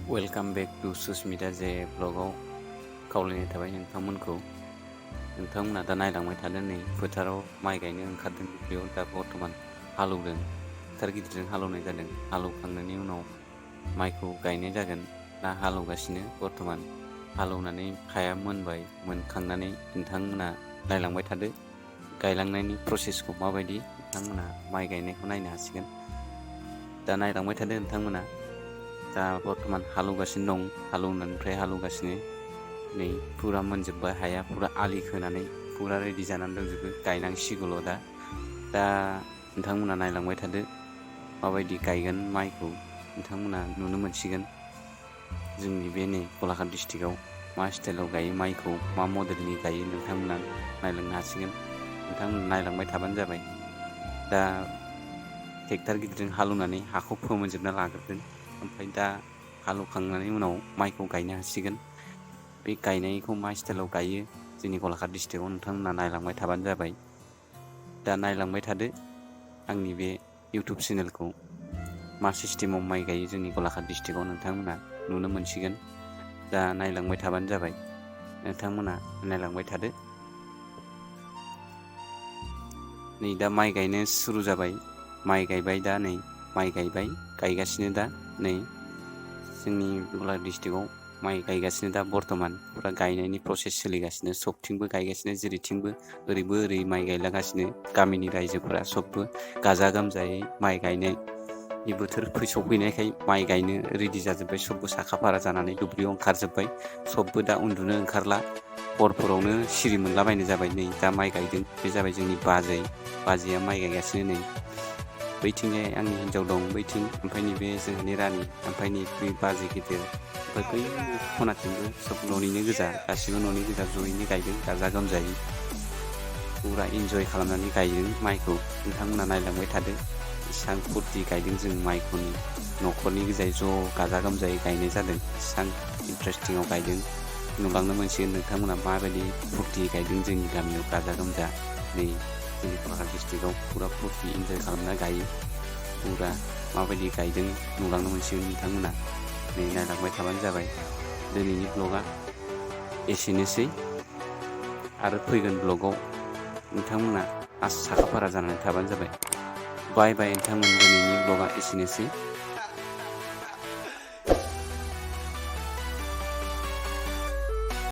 Welcome back to Sushmita जे ब्लगाव खावलायनाय थाबाय नोंथांमोनखौ। नोंथांमोना दा नायलांबाय थादों नै फोथाराव माइ गायनो ओंखारदों। बेयाव दा बर्थमान हालौदों, फोथार गिदिरजों हालौनाय जादों। हालौखांनायनि उनाव माइखौ गायनाय जागोन। दा हालौगासिनो बर्थमान हालौनानै हाया मोनबाय। मोनखांनानै नोंथांमोना नायलांबाय थादो गायलांनायनि प्रसेसखौ माबायदि। नोंथांमोना माइ गायनायखौ नायनो हासिगोन। दा नायलांबाय थादो नोंथांमोना। दा बर्थमान हालौगासिनो दं, हालौगासिनो नै फुरा मोनजोब्बाय हाया, फुरा आलि खोनानै फुरा रेडि जानानै दंजोबो। गायनांसिगौल' दा नोंथांमोना नायलांबाय थादो माबायदि गायगोन माइखौ नोंथांमोना नुनो मोनसिगोन। जोंनि बे नै गलाघाट डिस्ट्रिक्टआव मा स्टाइलाव गायो माइखौ, मा मडेलनि गायो नोंथांमोना नायलांनो हासिगोन। नोंथांमोना नायलांबाय थाबानो जाबाय। दा ट्रेक्टर गिदिरजों हालौनानै हाखौ फोमोनजोबना लाग्रोदों। ओमफ्राय दा हालौखांनायनि उनाव माइखौ गायनो हासिगोन। बे गायनायखौ मा स्टाइलाव गायो जोंनि गलाघाट डिस्ट्रिक्टआव नोंथांमोना नायलांबाय थाबानो जाबाय। दा नायलांबाय थादो आंनि बे इउटुब चेनेलखौ। मा सिस्टेमाव माइ गायो जोंनि गलाघाट डिस्ट्रिक्टआव नोंथांमोना नुनो मोनसिगोन। दा नायलांबाय थाबानो जाबाय। नोंथांमोना नायलांबाय थादो। नै दा माइ गायनो सुरु जाबाय। माइ गायबाय, दा नै माइ गायबाय, गायगासिनो दा नै जोंनि गलाघाट डिस्ट्रिक्टआव माइ गायगासिनो। दा बर्थमान फुरा गायनायनि प्रसेस सोलिगासिनो। सबथिंबो गायगासिनो, जेरैथिंबो ओरैबो ओरै माइ गायलागासिनो। गामिनि रायजोफोरा सबबो गाजा गोमजायै माइ गायनायनि बोथोर सफैनायखाय माइ गायनो रेडि जाजोब्बाय। सबबो साखा फारा जानानै दुब्लियाव ओंखारजोब्बाय। सबबो दा उन्दुनो ओंखारला, हरफोरावनो सिरि मोनलाबायनाय जाबाय। नै दा माइ गायदों, बे जाबाय जोंनि बाजैया माइ गायगासिनो। नै बैथिंजाय आंनि हिन्जाव दं, बैथिं ओमफ्राय नैबे जोंहानि रानि, ओमफ्राय नै बाजै गिदिर, ओमफ्राय बै खनाथिंबो सब न'निनो गोजा, गासिबो न'नि गोजा जयैनो गायदों गाजा गोमजायै। फुरा इन्जय खालामनानै गायदों माइखौ। नोंथांमोना नायलांबाय थादो इसां फुरथि गायदों जों माइखौ। न'खरनि गोजायै ज' गाजा गोमजायै गायनाय जादों। इसां इन्टारेस्टिंआव गायदों, नुलांनो मोनसिगोन नोंथांमोना माबायदि फुरथि गायदों जोंनि गामियाव गाजा गोमजा। नै जोंनि गलाघाट डिस्ट्रिक्टआव फुरा फुरथि इन्जय खालामना गायो। फुरा माबायदि गायदों नुलांनो मोनसिगोन नोंथांमोना। नै नायलांबाय थाबानो जाबाय। दिनैनि ब्लगआ एसेनोसै, आरो फैगोन ब्लगआव नोंथांमोना साखा फारा जानानै थाबानो जाबाय। बाय बाय नोंथांमोन, दिनैनि ब्लगआ एसेनोसै।